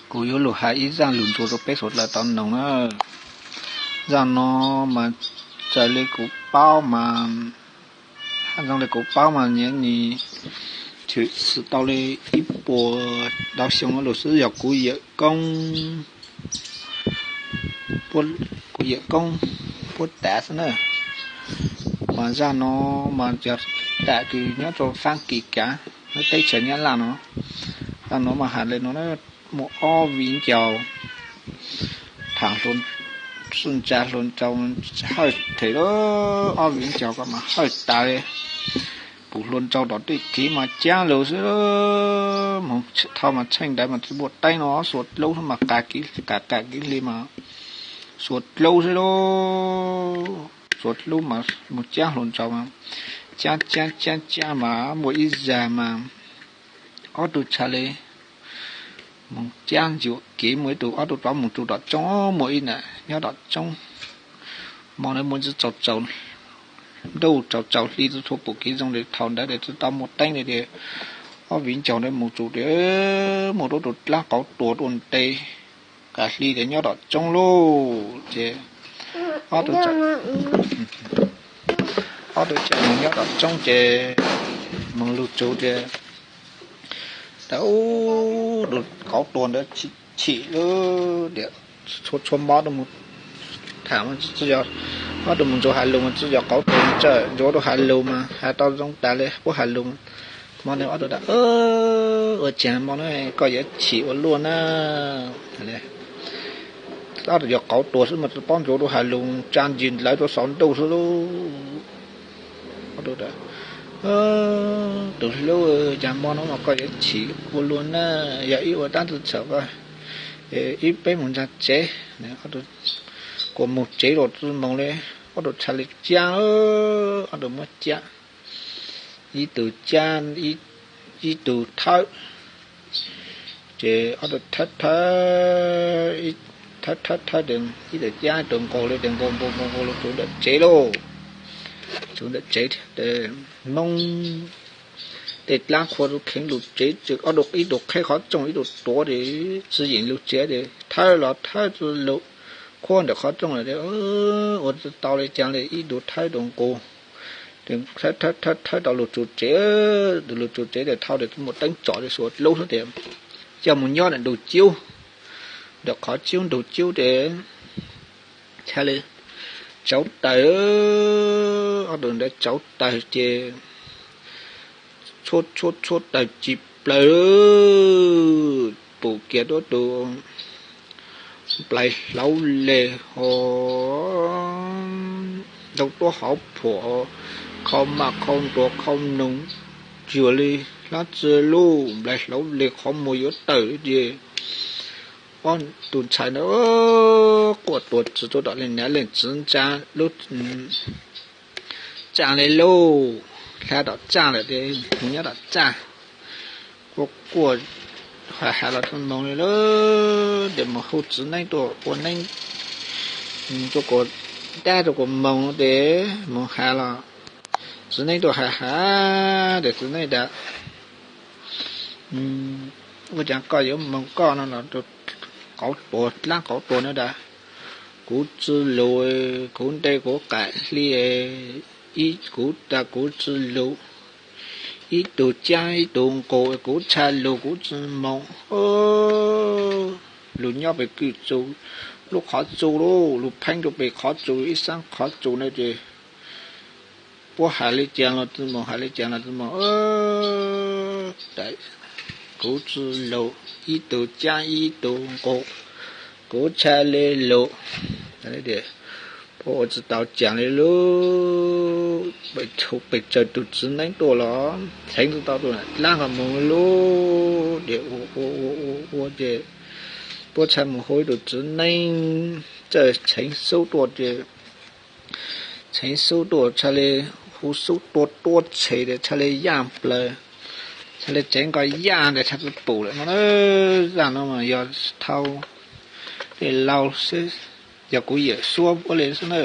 Kuv yuav lug has ib zaaj lug ntsug rua peb suav dlawg tau noog na. Zaaj no mas raws le kuv paub mas, zoo le kuv paub mas nyias nis tshwm sim tau le ib puas dau xyoo lug xwb, yog kuv yawm koob, kuv yawm koob puab tav xwb na. Mas zaaj no mas yog tam kws nyob rua Faab Kis kav, nyob teb chaws Nyab Laj no. Zaaj no mas has le no, muaj ob viv ncaus thaam ntsa hluas nraug hawj them lawm, ob viv ncaus ko mas hawj tas le, pum hluas nraug tom tej kev mas caab lug xwb. Moog thaum mas tsheej ntawd mas tsi muaj teeb no, suav dlub mas qas, qas kiv hli mas suav dlub xwb lauj. Suav dlub mas moog caab hluas nraug mas caab caab caab caab mas muaj ib zag mas ob tug txha le moog caab ntsuam kev, muaj ib tug ob tug rov moog tsu tom tsoob, muaj ib nam nyob tom tsoob. Mo ntawd muaj tsi tsaus tsaus ntuj tsaus tsaus hli, tsi tshua pum kev zoo le thaum ntawd es tsi tau muaj teeb le tias ob viv ncaus ntawd moog tsu tias muaj rua tug dlaab qauv tuag dua nte qas hli tias nyob tom tsoob lauj. Ces ob tug txha moog nyob tom tsoob ces moog lug tsu tias tas ub, tug qauv tuag ntawd chim lawm tias txhua txhua mo tug moog tham, ob tug moog ntsuag has lug mas tsi yog qauv tuag, tsi ntsuag tug has lug mas has tau zoo tas le puab has lug. Mo ntawd ob tug tas ua caag mo na koj yuav chim ua luaj na. Ob tug yog qauv tuag xwb mas tsi paub ntsuag tug has lug, tsa ntsis dlawv rua saum ntuj xwb lauj. Tug hlub, caag mo no mas koj yuav chim ua luaj na, yog ib ua dlaab tsi txhawm koj, ib peb moog ntsaa tsev. Kuas moog tsev los tsi moog le, ob tug txha le caab, ob tug muab caab, ib tug caab, ib tug thawb. Ces ob tug thawb thawb, thawb thawb thawb, ib tug caab ib tug nqus le, tes nqus nqus nqus nqus lug tsuv ntawm tsev lauj. Tsuv ntawm tsev, Moob tej dlaab qhua kheev lug tsev, ob tug ib tug qheb qhov tsooj ib tug tuav tes tsi yeem lug tsev tes thawb los thawb tsi lug, qhuab ntawm qhov tsooj lawm ua tsi tau le caag le ib tug thawb tug nqus. Thawb thawb thawb tau lug tsuv tsev, tug lug tsuv tsev tes thauj tes tsi muaj teeb tsom tes suav dlub xwb tes coj moog nyob ntawm ntug cub, ntawm qhov cub ntug cub tes txha le tsauv tawg, ob tug ntawd tsauv tawg ces tshuab tshuab tshuab tawg ci plaws, pum kiag tuab tug nplais hlauv leg ho ntau tuab hauv phuam, khau maj khau ntuag khau noog, cuag li hlab txwg lug, nplais hlauv leg qhov muag yuav tawg ces ob tug ntxhais ntawd quaj tuag tsi tuaj tom leej niam leej txiv ntsa lub txaj le lauj, hla tom txaj lawm tes nyob tom txaj, quaj quaj has has los tsi moog le lauj, tes moog hu txiv neeb tuaj ua neeb rua kuas dab rua kuas moog tes moog has los txiv neeb tuaj has has tes txiv neeb tas ua caag koj yuav moog koj no los qauv tuag dlaab qauv tuag na tas, kuv tsi lug, kuv nte kuv qam hli, kuv tas kuv tsi lug, ib tug caab ib tug nqus kuv txha lug kuv tsi moog. Lug nyob pem kwj txu, lub qhov txu lauj, lug pheeb rua pem qhov txu ib xaab qhov txu na ces puab has le caag los tsi moog, has le caag los tsi moog. Kuv tsi lug, ib tug caab ib tug nqus, kuv txha le lug. Puab ua tsi tau caag le lauj, pes tsawg tug txiv neeb tuaj los txheev tsi tau tug dlaab qhov moog lauj. Ces ua ua ua ua ces puab txha moog hu ib tug txiv neeb txawj txheev xub tuaj ces txheev xub tuaj txha le hu xub tuaj tuab txhev tes txha le yaaj plawg, txha le tseev nqos yaaj tes txha tsi pum lawm no. Zaaj no mas yog thau tej laug xwb, yog kuv yawm suab puab le xwb na.